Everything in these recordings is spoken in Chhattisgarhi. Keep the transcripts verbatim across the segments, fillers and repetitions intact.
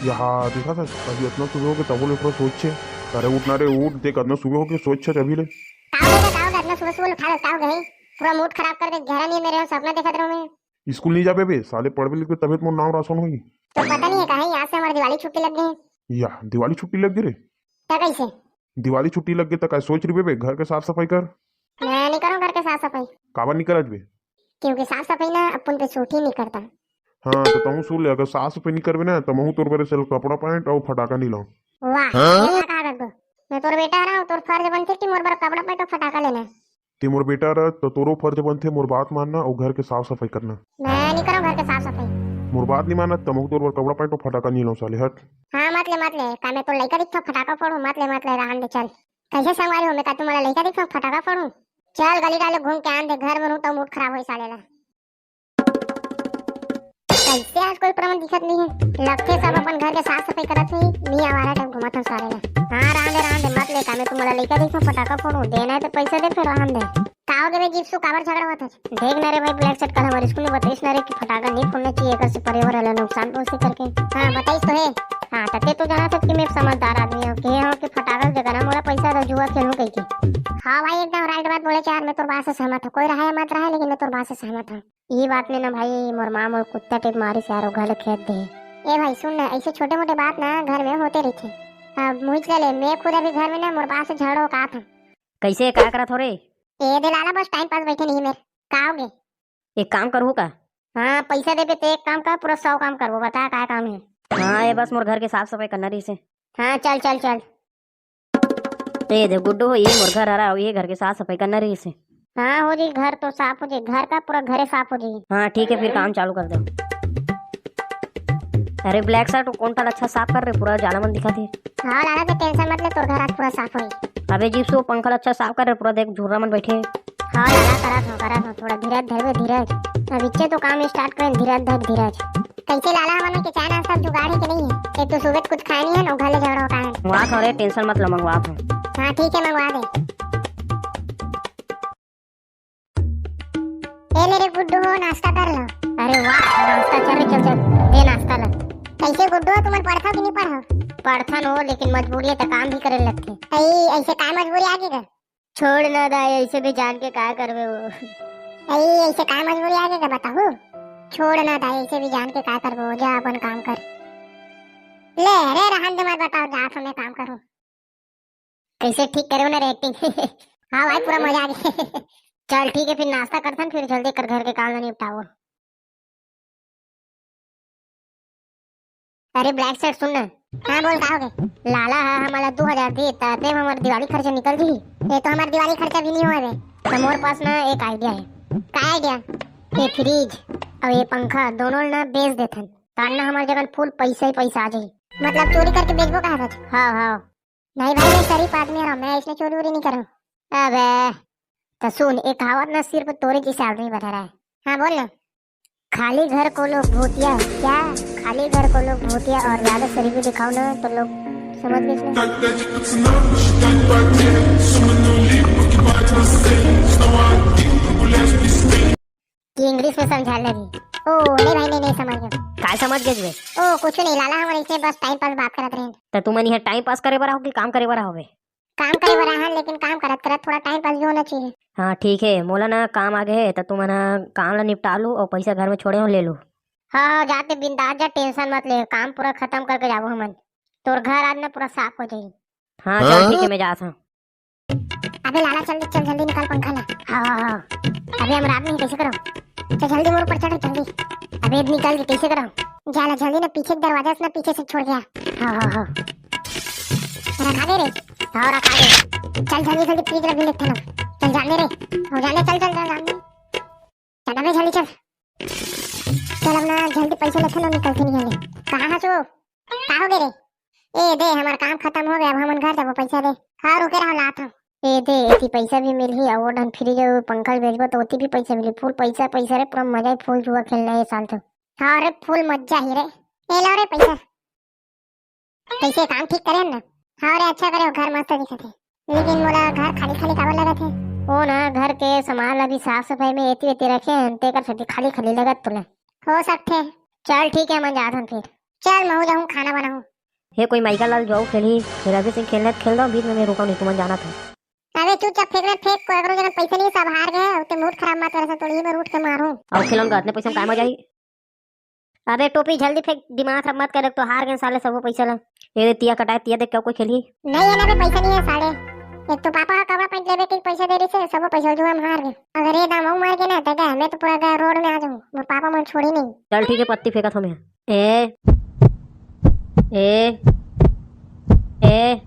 यहाँ देखा था, अभी इतना सुबह हो गया, तबो ले पूरा सोच है। अरे उठ ना रे, उठ, देख, इतना सुबह हो गया, सोच है अभी ले। का हो गया, का हो गया, इतना सुबह सुबह उठा ले, का हो गया? पूरा मूड खराब कर दे, गहरा नींद में रहो, सपना देखत रहो मैं। स्कूल नहीं जाबे बे साले, पढ़बे लिखबे तबे तो मोर नाम रोशन होई। तो पता नहीं है कहाँ, यहाँ से हमारी दिवाली छुट्टी लग गई। या, दिवाली छुट्टी लग गई रे? क्या कैसे? दिवाली छुट्टी लग गई तो का सोच रही बे, घर के साफ सफाई कर। मैं नहीं करूँ घर के साफ सफाई। काबर नहीं करत बे? क्योंकि साफ सफाई ना अपन पे सूट ही नहीं करता। हाँ, तो तहूँ सुन ले, अगर साफ सफाई नहीं करबे ना, तो महूँ तोर बर से कपड़ा पैंट और फटाका नहीं लाऊं। वाह, हाँ? ये का कहा रख दो। मैं तोर बेटा रहा हूँ, तोर फर्ज बनते कि मोर बर कपड़ा पैंट और फटाका लेना है। ते मोर बेटा रह, तो तोरो फर्ज बनथे मोर बात मानना और घर के साफ सफाई करना। मैं नहीं करूँ घर के साफ सफाई। मोर बात नहीं मानत, तो महूँ तोर बर कपड़ा पैंट और फटाका नहीं लाऊं साले, हट। हाँ, मत ले, मत ले, का मैं तोर लइका दिखता फटाका फोड़ू? मत ले, मत ले, रहन दे, चल। कैसे संगवारी हो, मैं का तुम्हारा लइका दिखता फटाका फोड़ू? चल गली डाले घूम के आन दे, घर में रहूं तो मूड खराब होई साले ला। कैसे आज कोई प्रमाण दिखत नहीं है? लगथे सब अपन घर के साफ सफाई करत हुई, मी आवारा टाइप घूमत हन सारे ला। हाँ, रहन दे, रहन दे, मत ले, का मैं तुम्हारा लइका देखो फटाका फोड़ू, देना है तो पैसा दे, फिर रहन दे। का हो गे बे जीप्सू, काबर झगड़ा होत है? देख ना रे भाई, ब्लैक शर्ट कल हमारे स्कूल में बताइस ना रे कि फटाका नहीं फोड़ना चाहिए, एकर से पर्यावरण ला नुकसान पहुंचते करके। हाँ, बताइस तो है। हाँ, तो ते तो जाना था कि मैं समझदार आदमी हूँ, कहे हूँ कि फटाका के जगह ना मोला पैसा दो, जुआ खेलूं कह के। हाँ भाई, एकदम राइट बात बोले यार, मैं तोर बात से सहमत हूँ। कोई रहे मत रहे, लेकिन मैं तोर बात से सहमत हूँ। ये बात में ना भाई, मोर माँ मोर कुत्ता टेप मारिस यार, वो घर खेत दे। ए भाई सुन ना, ऐसे छोटे मोटे बात ना घर में होते रहते। अब मुझ ले, मैं खुद अभी घर में ना मोर बात से झगड़ो का था। कैसे, का करत हो रे? ए दे लाला, बस टाइम पास बैठे नहीं मेरे। का हो गे? एक काम करहू का? हाँ, पैसा देबे ते एक काम कर, पूरा सौ काम करबो। बता, का काम है? हाँ, ये बस मोर घर के साफ सफाई करना रहिस हे। हाँ, चल, चल, चल। ए दे गुड्डू हो, ये मोर घर हरा, ये घर के साफ सफाई करना रहिस हे। हाँ, हो जी, घर तो साफ हो जी, घर का पूरा घरे साफ हो जी। हाँ, ठीक है, फिर काम चालू कर दे। अरे ब्लैक शर्ट, कौन टा अच्छा साफ कर रे, पूरा जाला मन दिखत हे। हाँ लाला, ते टेंशन मत ले, तोर घर आज पूरा साफ होई। अबे जीप्सू, पंखा अच्छा साफ कर रे, पूरा देख झुर्रा मन बैठे। हाँ लाला, करत हो, करत हो, थोड़ा धीरज धरबे, धीरज। अब इच्चे तो काम स्टार्ट करें, धीरज धर, धीरज। कैसे लाला, हमन के चाय नाश्ता जुगाड़ है कि नहीं है? एक तो सुबह कुछ खाए नहीं है ना, घर ले झगड़ा होता है। मंगवा था रे, टेंशन मत लो, मंगवा था। हाँ ठीक है, मंगवा दे। ए ले रे गुड्डू हो, नाश्ता कर लो। अरे वाह, नाश्ता चल रे, चल, चल, दे नाश्ता ला। कैसे गुड्डू हो, तुमन पढ़थव कि नहीं पढ़व? पढ़थन हो, लेकिन मजबूरी है तो काम भी करे लगथे। ऐ, ऐसे काय मजबूरी आ गे गा? छोड़ ना दाई, ऐसे भी जान के का करबे वो। ऐ, ऐसे काय मजबूरी आ गे गा, बताओ। छोड़ ना दाई, ऐसे भी जान के का करबे वो, जा अपन काम कर। ले रे, रहन दे, मत बताओ, जा तो मैं काम करूँ। कैसे ठीक करे हो ना रे एक्टिंग? हाँ भाई, पूरा मजा आ गया। चल ठीक है, फिर नाश्ता करथन, फिर जल्दी कर घर के काम ला निपटाओ। अरे ब्लैक शर्ट सुन ना। हाँ बोल, का हो गे? लाला हा हमला दो हजार दी, त ते हमर दिवाली खर्चा निकल जी। ये तो हमार दिवाली खर्चा भी नहीं हुआ बे। तो मोर पास ना एक आइडिया है। का आइडिया? ये फ्रिज और ये पंखा दोनों ना बेच देथन, तान ना हमार जगह फुल पैसा ही पैसा आ जाही। मतलब चोरी करके बेचबो कहा सच? हाँ हाँ। नहीं भाई, मैं शरीफ आदमी हूँ, मैं इसने चोरी वोरी नहीं करूँ। अबे, तो सुन, एक कहावत ना सिर्फ तोरे जैसे आदमी बता रहा है। हाँ, बोल ना। खाली घर को लोग भूतिया, क्या? खाली घर को लोग भूतिया और ज्यादा शरीफी दिखाओ ना, तो लोग समझ गए इसमें। कि इंग्लिश में समझा लगी। ओ, नहीं भाई, नहीं, नहीं समझ गए। काय समझ गए बे? ओ, कुछ नहीं लाला, हमन ऐसे बस टाइम पास बात करत रहे। तो तुमन यहाँ टाइम पास करे बर आओ कि काम करे बर आओ बे? काम करे बर आहन, लेकिन काम करत करत थोड़ा टाइम पास भी होना चाहिए। हाँ ठीक है, मोला ना काम आ गए है, तो तुमन काम ला निपटा लो और पैसा घर में छोड़े हो, ले लो। हाँ, हाँ, जाते बिंदास जा, टेंशन मत ले, काम पूरा खत्म करके जाबो हमन। तोर घर आज ना पूरा साफ हो जाही। हाँ चल ठीक है, मैं जात हूँ। अबे लाला, चल, चल जल्दी निकाल पंखा ला। हाँ, हाँ, हाँ। अबे हम रात में ही कैसे करो? चल जल्दी मोर ऊपर चढ़ जल्दी। अबे निकल के कैसे करो? जा ला जल्दी ना, पीछे के दरवाजा से ना, पीछे से छोड़ गया। हाँ, हाँ, हाँ। रखा दे रे। हाँ, रखा दे। चल जल्दी जल्दी फ्रिज ला भी लेते ना। चल जाने रे। हो जाने, चल, चल, चल जाने। चल अबे जल्दी चल। चल अब ना जल्दी पैसा लेते ना, निकलते नहीं हले। कहाँ हस वो? का हो गे रे? ए दे, हमार काम खत्म हो गया, अब हमन घर जाबो, पैसा दे। हाँ, रुके रहो, लात हूँ। ए दे, एती पैसा भी मिलही, अउ वो डन फ्रिज अउ पंखा बेचबो तो ओती भी पैसा मिलही। फुल पैसा, पैसा रे, पूरा मजा ही, फुल जुआ खेलना है ये साल तो। हाँ रे, फुल मजा ही रे। ए लो रे पैसा। कैसे काम ठीक करे ना? हाँ रे, अच्छा करे हो, घर मस्त दिखत है। लेकिन मोला घर खाली खाली काबर लगत है? ओ ना, घर के सामान ला भी साफ सफाई में एती वेती रखे हैं, तेकर सेती खाली खाली लगत तोला। हो सकथे। चल ठीक है, मैं जात हन फिर। चल, महूँ जाहूँ खाना बनाहूँ। हे कोई माइका लाल, जाओ खेलही, फिर अभी से खेलने खेल दो, बीच में मैं रुका नहीं, तुमन जाना था। अबे चुपचाप फेंकना फेंक, को अगर जगह पैसा नहीं, सब हार गए, अब ते मूड खराब मत कर, तो ये मैं उठ के मारूँ। और खेलन का इतने पैसा में काय मजा आई? अबे टोपी जल्दी फेंक, दिमाग खराब मत कर, तो हार गए साले सबो पैसा ला। ये दे तिया कटाए, तिया देख क्या कोई खेलही? नहीं है ना बे, पैसा नहीं है साले। एक तो पापा का कपड़ा पैंट लेवे के पैसा दे रही से, सबो पैसा जुआ में हार गए। अगर ये दाम मार के ना, तो क्या मैं तो पूरा गया रोड में आ जाऊँ, मोर पापा मन छोड़ी नहीं। चल ठीक है, पत्ती फेंका था मैं। ए, ए, ए,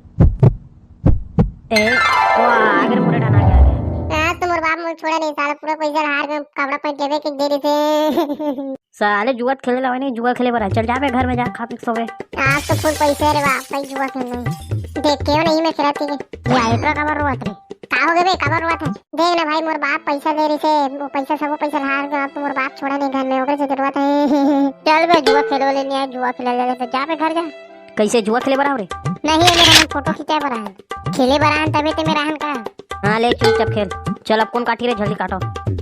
ए, वाह, आगे रे, पूरा डाना गया, आगे। आज तो मोर बाप मोर छोड़ा नहीं, साला पूरा पैसा हार के कपड़ा पैंट लेवे के दे रही थे। साले जुआ खेले लावे नहीं, जुआ खेले बर चल जा बे घर में, जा खा पी के सो बे। आज तो फुल पैसे रे बाप, भाई जुआ खेलना है। देख के नहीं मैं खेलत के। ये आइट्रा काबर रोवत रे? का हो गए बे, काबर रोवत है? देख ना भाई, मोर बाप पैसा दे रही से, वो पैसा सब, वो पैसा हार गया, अब तो मोर बाप छोड़ा नहीं घर में, ओकरे से जरूरत है। चल बे, जुआ खेलो ले नहीं आए, जुआ खेले ले, ले तो जा बे घर जा। कैसे जुआ खेले बर आव रे? नहीं, ये मेरा फोटो खिंचाए बर आए। खेले बर आए तबे ते मेरा हन का? हाँ ले, चुपचाप खेल। चल अब कौन काटी रे, जल्दी काटो।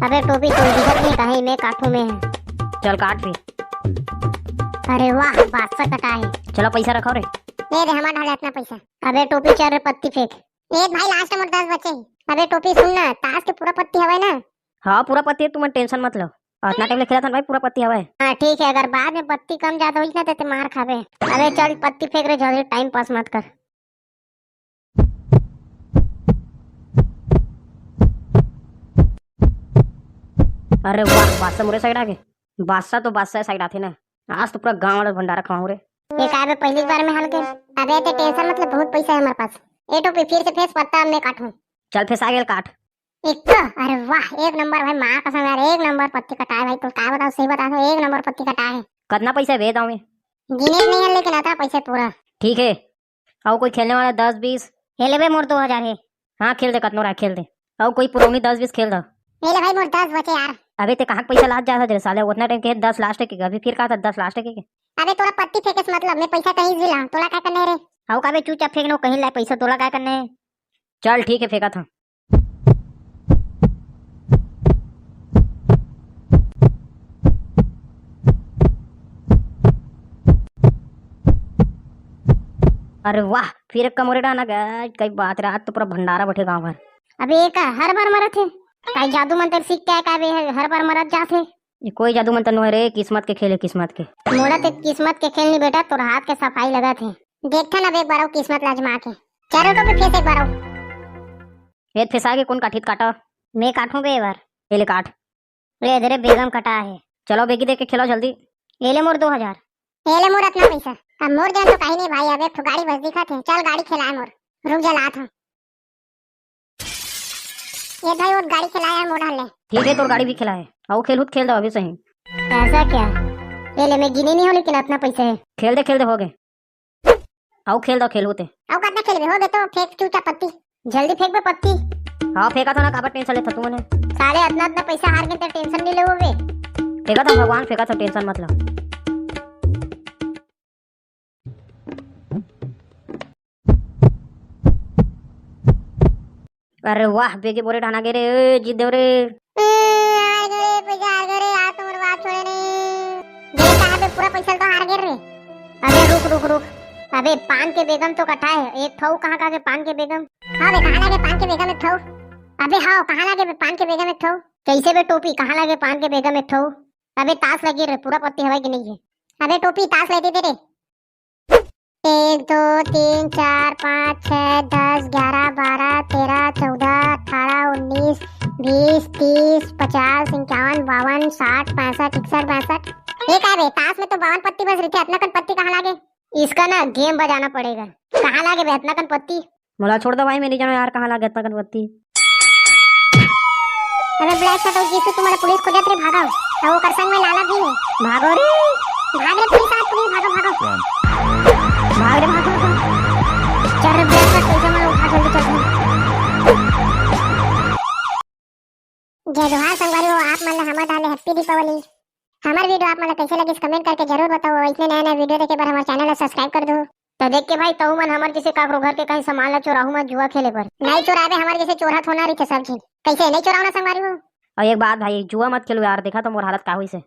अबे टोपी, तू दिखत नहीं कहीं, मैं काटू मैं। चल काट भी। अरे वाह, बादशाह कटा है। चलो पैसा रखो रे। ले दे, हमार ढाले इतना पैसा। अबे टोपी, चल रे पत्ती फेंक। ए भाई, लास्ट मोर दस बचे। अबे टोपी सुन ना, ताश के पूरा पत्ती हवे ना? हाँ पूरा पत्ती है, तुमन टेंशन मत लो। अतना टाइम ले खेलत हन भाई, पूरा पत्ती हवे। हाँ ठीक है, अगर बाद में पत्ती कम ज्यादा होइस ना ते, ते मार खाबे। अबे चल पत्ती फेंक रे, जल्दी टाइम पास मत कर। अरे वाह, बादशाह मोरे साइड आ गए। बादशाह तो बादशाह साइड आथे ना। आज तो पूरा गांव वाला भंडारा खवाऊं रे। ये काय बे, पहली बार में हार गए? अबे ते टेंशन मत ले, बहुत पैसा है हमारे पास। ए टोपी, फिर से फेंक पत्ता, मैं काटूं। चल फेंक, आ गेल काट। एक तो, अरे वाह, एक नंबर भाई, माँ कसम यार, एक नंबर पत्ती कटाए भाई, तू का बताओ, सही बता दो, एक नंबर पत्ती कटाए है। कितना पैसा है बे दाव में? गिने के नहीं है लेकिन अतना पैसा पूरा। ठीक है, अउ कोई खेलने वाला दस बीस? ये ले बे, मोर दो हजार है। हाँ खेल दे, कतनो रहा खेल दे। अउ कोई पुरौनी दस बीस खेल दो। ये ले भाई, मोर दस बचे यार। अबे ते कहाँ के पैसा लात जात हस रे साले, उतना टाइम के दस लास्ट है के, अभी फिर कहा था दस लास्ट है के? अबे तोला पत्ती फेंके से मतलब, मैं पैसा कहीं भी लाऊं, तोला काय करना है रे? अउ का बे, चुपचाप फेंक नो, कहीं लाए पैसा, तोला काय करना है? चल ठीक है, फेंका था। अरे वाह, फिर एक कमोरे डाना गया। कई बात रे, आज तो पूरा भंडारा बैठे गांव भर। अबे ये का हर बार मरत है? काई जादू मंत्र सीख के आए का बे, हर बार मरत जात है? ये कोई जादू मंत्र नो है रे, किस्मत के खेल है, किस्मत के। मोला ते किस्मत के खेल नहीं बेटा, तोर हाथ के सफाई लगत है। देखथन अब एक बार अउ किस्मत ला आजमा के। चारों को भी फेंक एक बार अउ। ए फेंसा के कौन काटित काटा? मैं काटूं बे ए बार। ए ले काट। ले दे रे, बेगम कटा है। चलो बेगी दे के खेलो जल्दी। ए ले मोर दो हजार। ए ले मोर अतना पैसा। अब मोर जन तो कहीं नहीं भाई, अब एक ठो गाड़ी बस दिखत है। चल गाड़ी खिलाए मोर। रुक जा लात हूँ। ये भाई वो गाड़ी खिलाए है मोर हल्ले। ठीक है, तोर गाड़ी भी खिलाए। आओ खेल हूँ, खेल दो अभी सही। ऐसा क्या? ए ले, मैं गिने नहीं हूँ लेकिन अतना पैसा है। खेल दे, खेल दे, हो गए। आओ खेल दो, खेल होते। आओ कितना खेलबे, हो गए तो फेंक चुपचाप पत्ती। जल्दी फेंक बे पत्ती। हाँ फेंका था ना, काबर टेंशन लेता तू मने? साले अतना अतना पैसा हार के तो टेंशन नहीं लेवो बे। फेंका था भगवान, फेंका था, टेंशन मत लो। अरे वाह, बेगे बोरे ढाना गे रे, ए, जीत देव रे। ए, हार गए रे, पैसा हार गए रे, आज तो मोर बाप छोड़े नहीं। ये कहाँ पे पूरा पैसा तो हार गए रे। अबे रुक, रुक, रुक। अबे पान के बेगम तो कटा है, एक ठो कहाँ का के पान के बेगम? हाँ बे, कहाँ लागे पान के बेगम एक ठो? अबे हाँ, कहाँ लागे बे पान के बेगम एक ठो? कैसे बे टोपी, कहाँ लागे पान के बेगम एक ठो? अबे ताश लगी रे, पूरा पत्ती हवा के नहीं है। अबे टोपी, ताश लेते दे रे। एक, दो, तीन, चार, पाँच, छः, दस, ग्यारह, बारह, तेरह, चौदह, अठारह, उन्नीस, बीस, तीस, पचास, इक्यावन, बावन, साठ, पैंसठ, इकसठ, बासठ। ये का बे, ताश में तो बावन पत्ती बस रही थी, अतना कन पत्ती कहाँ लागे? इसका ना गेम बजाना पड़ेगा। कहाँ लागे बे अतना कन पत्ती? मोला छोड़ दो भाई, मैं नहीं जानूँ यार कहाँ लागे अतना कन पत्ती। अबे ब्लैक शर्ट और जीसू, तुम्हारा पुलिस खोजत रे, भागो। और ओकर संग में लाला भी है। भागो रे। भाग रे पुलिस, आज पुलिस, भागो, भागो। भाग रे, भागो, भागो। चल रे ब्लैक शर्ट, पैसा मारो, उठा जल्दी चल। जय जोहार संगवारी हो, आप मन ला हमर डहार ले हैप्पी दीपावली। हमर वीडियो आप मन ला कैसे लगिस, कमेंट करके जरूर बताओ। ऐसने नया नया वीडियो देखे बर हमर चैनल ला सब्सक्राइब कर दो। तो देख के भाई, तहु मन हमर जैसे काकरो घर के कहीं सामान ला चोराहू मत जुआ खेले बर। नहीं चोराबे, हमर जैसे चोरहा थोना रहिथे सब झिन। कैसे नहीं चोराओ ना संगवारी हो? और एक बात भाई, जुआ मत खेलू यार, देखा तो मोर हालत का हुई से।